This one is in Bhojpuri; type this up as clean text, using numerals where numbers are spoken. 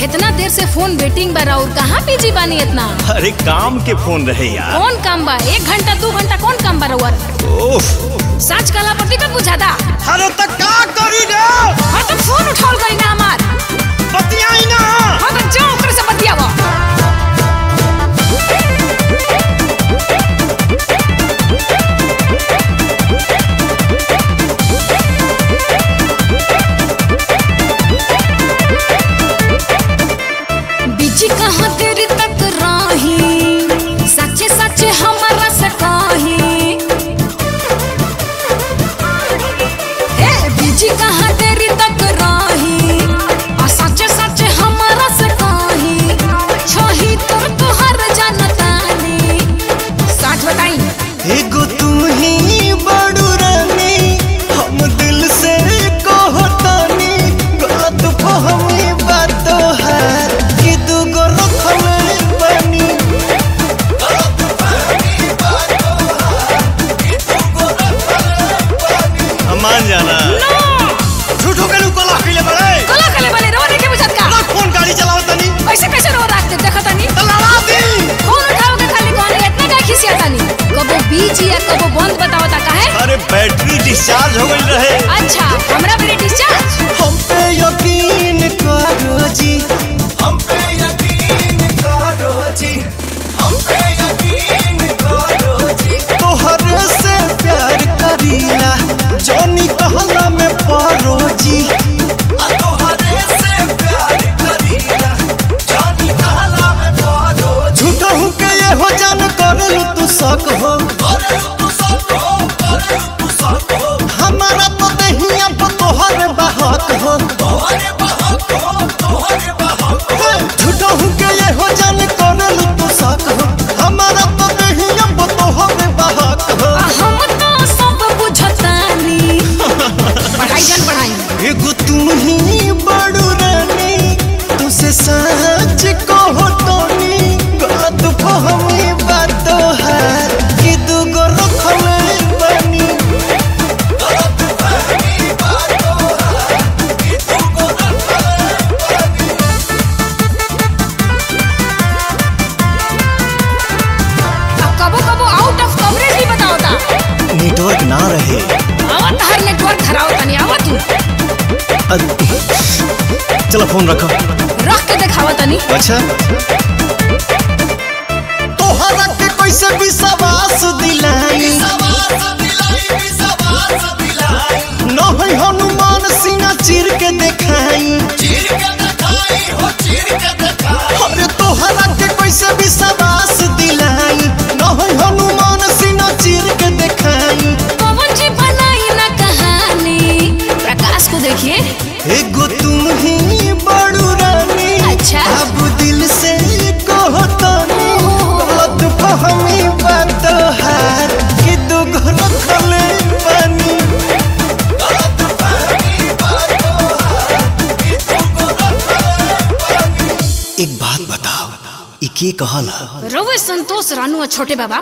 इतना देर से फोन वेटिंग बा और कहाँ बिजी बानी इतना? अरे काम के फोन रहे यार। कौन काम बा? 1 घंटा 2 घंटा कौन काम बा रउआ? ओफ, सच कला पर दिक्कत बुझाता। अरे त का करी रे? हां तो फोन उठावल गई ना हमार। बतियाई ना। हां तो जाओ ओकरे से बतियावा। बिजी कहाँ देर तक रही, सच्चे सच्चे हमारा से कही। ए बिजी कहाँ देर तक रही, आ सच्चे सच्चे हमारा से कही। छही तोर तोहर जानतानी, सच बताई। एगो तू ही बड़ू रानी, हम दिल से कहतानी, गलत फहमी बात तोहार कि दूगो रखले बानी। गलत फहमी बात तोहार कि दूगो रखले बानी। मान जाना झूठो के नु कला खइले बड़े। कला खइले बड़े रो देखे बुझत का? ना फोन गाड़ी चलावतानी। ऐसे कैसे रो रखते देखतानी? त लड़ा दी। फोन उठाओ के खाली कहनी इतना का खिसियातानी? कबो बीजी या कबो बंद बतावता काहे? अरे बैटरी डिस्चार्ज हो गई रहे। अच्छा हमरा मेरे डिस्चार्ज? हम पे यकीन करो जी, हम पे यकीन करो जी, हम पे यकीन करो जी। तोहर से प्यार करीला जोनी कहला में परो जी। तोहर से प्यार करीला जोनी कहला में परो। झूठा हूँ के ये हो जान करलू तू शक हो, हमारा तो दहिया पर तोहर बहक हो। झूठा हूँ के ये हो जान करलू तू शक हो, हमारा तो दहिया पर तोहर बहक हो। हम तो सब बुझतानी। पढ़ाई जान पढ़ाई। एगो तू ही बड़ू रानी, तुसे सच कहतानी, गलत फहमी बात तोहार कि दूगो रखले बानी। गलत फहमी बात तोहार कि दूगो रखले बानी। अब कबो कबो आउट ऑफ कवरेज भी बतावता। नेटवर्क ना रहे। आवत हर नेटवर्क खराब तनी आवत तू। चलो फोन रखो। रख के दिखावा तनी। अच्छा तोहरा के कैसे विश्वास दिलाई, नहीं हनुमान सिंह चीर के देखाई। अरे तोहरा के कैसे विश्वास दिलाई, नहीं हनुमान सिंह चीर के देखाई। पवन जी बनाई ना कहानी, प्रकाश को देखिए। एगो तुम ही बड़ू रानी। अच्छा अब दिल से कहतानी, गलत फहमी बात तोहार कि दूगो रखले बानी। गलत फहमी बात तोहार कि दूगो रखले बानी। एक बात बताओ, ई के कहला? रवे संतोष रानू और छोटे बाबा।